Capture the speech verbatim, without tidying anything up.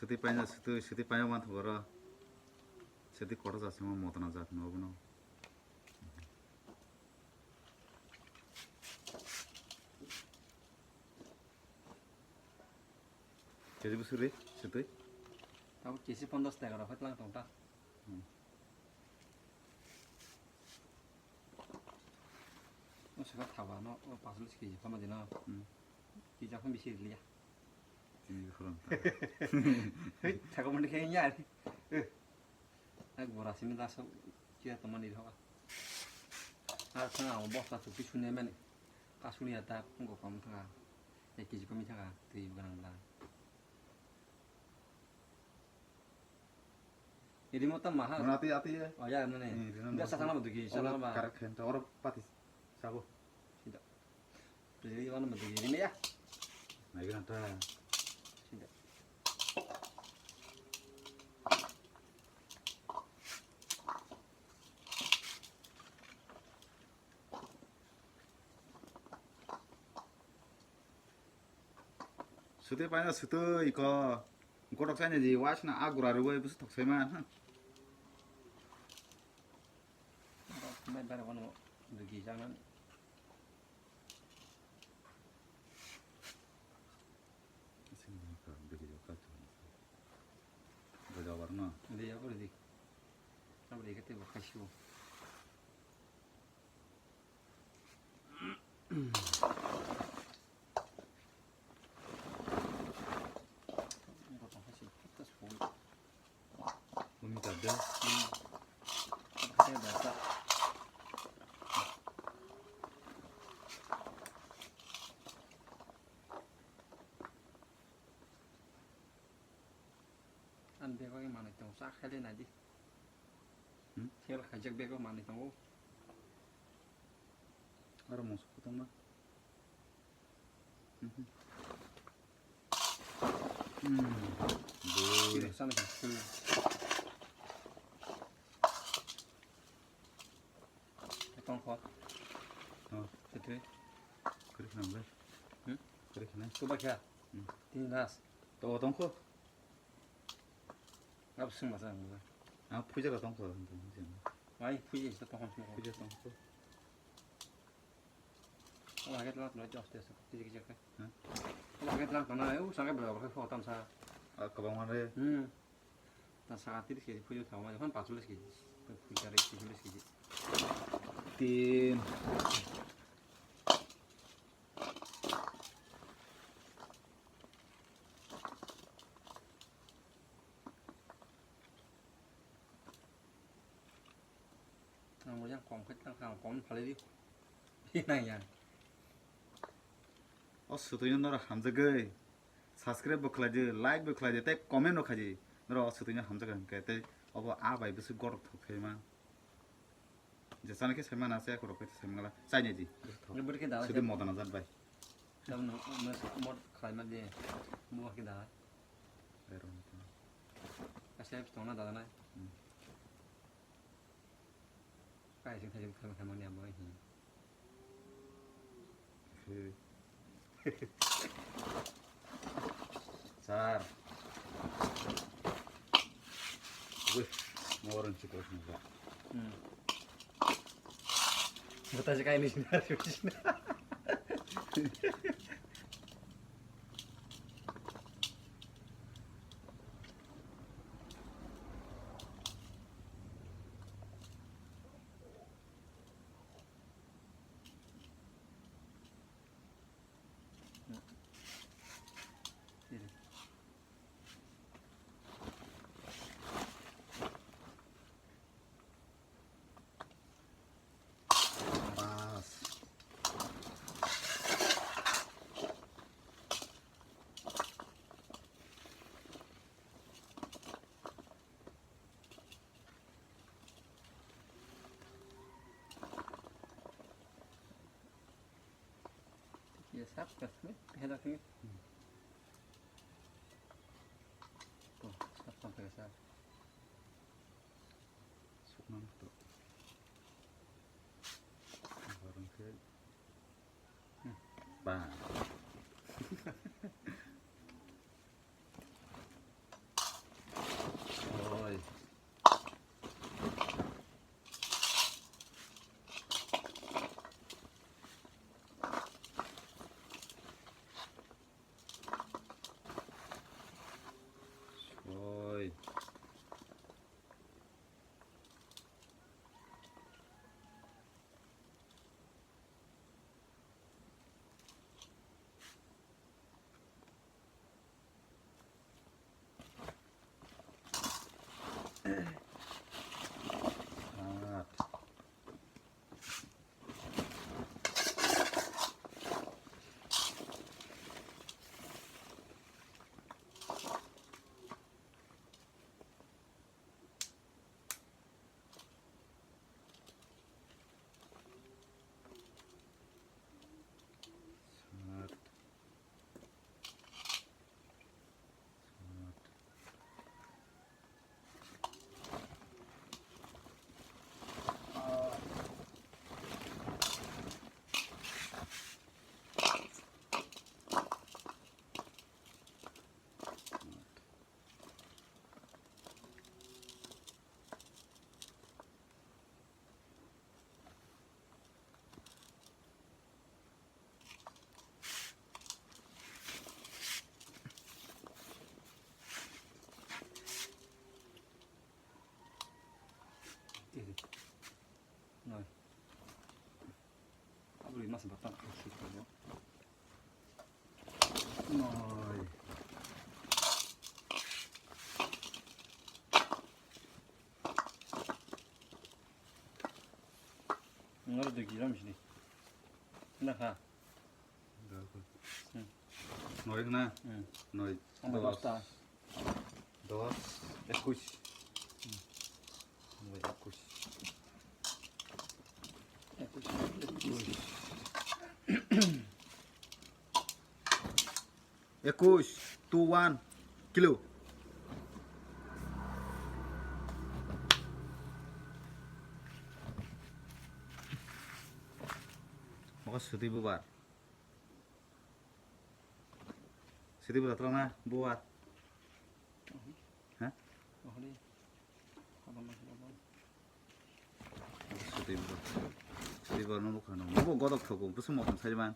Sidi paina sidi, sidi paina man thogoro. Sidi kotor jat sima modana jat no bono. Keji bwswk ri, sitwi? Tabuk keji ponchash taka rok hai tlang tong ta. Hmm. O saka thaba no, o pasolis keji phama dino. Hmm. Kija phang bisi riliya. Tini khorang ta. Hei, thaka mani khe nya. Eh. Ek bora sini da so kia to mani roga. Ar thang ang bosta tu pisu ne mani. Kasuni ata phung ko kam thanga. Ek keji komi thanga, twi ganang bla. Ini mo tam mahal. Mana ati, ati ya? Oh ya, mana ni? Ini, ini. Biasa sana betul ki, sana ba. Karak khen, orang pati. Sabo. Tidak. Jadi mana betul ki? Ini ya. Nah, ini ada. Tidak. Sutwi paina sutwi iko. Gotok saina di wasna agura rwui bwswk thok saima, ha. Mai bara wano dugi jangan. Gojabar no. Dia apa di? Apa di kete bakasyu. Umi kadde. Ang bego manwi tongo, chak khaile naidi. Hmm? Sel khaijak bego manwi tongo. Aro mungsa kotongma. Hmm. Hmm. Boi. Kiri sana kiri. Tongkho. Oh. Sitri. Kiri khana bwle. Hmm? Kiri khana. Tuba kya? Hmm. Tin das. To tongkho. Abo swngma sa ang bo. Ah, puja ka tong ko. Ai, puja is the tong ko. Puja tong ko. Ola hake tlang tong, just this. Kiji kiji ka. Ha? Ola hake tlang tong na, u sangke bela bela ko tam sa. Ah, kabang mare. Hmm. Ta sa tiris kg puja thauma, jokhon pacholish kg. Puja re pacholish kg. Tin. Ang bo yang kom khe tang kha, ang kom phalai di. Nang yang. O sutwino norok hamjagwi subscribe bo khlai di, like bo khlai di, tei comment bo khai di. Norok o sutwino hamjagwi hwnkhe tei obo a bai bwswk gorok thok khe man. Je chana khe sai mana se, khorok khe sai mangala. Chai nai di. Ni bwrwi khe da. Sidi modana jat bai. Tam no, no, mod khlai ma di. Mo khe da. Ero ni. Asai tong na da nai. Hmm. Kai sing thajim khlai ma khlai ma ni abo hi. Sir. Wih, mau orang cukup semua. Hmm. Buta sih kayak ini sih. Ya, sap, sap, sap, sap, sap. Tuh, sap, sap, sap. Suknang tuh. Barang ke. Hmm. Bang. Batang khasi ko. Noi. Ngar de giram sini. Na ha. Hmm. Noi na. Hmm. Noi. Ama dos. Dosta. Dos. Ekush. Hmm. Noi ekush. Ekush. Ekush, two one, kilo. Maka sudi bubar. Sudi bubar terang na bubar. Ha? Sudi bubar. Sudi bubar no bukha no. Bo godok thogo, bwswk motom sari man.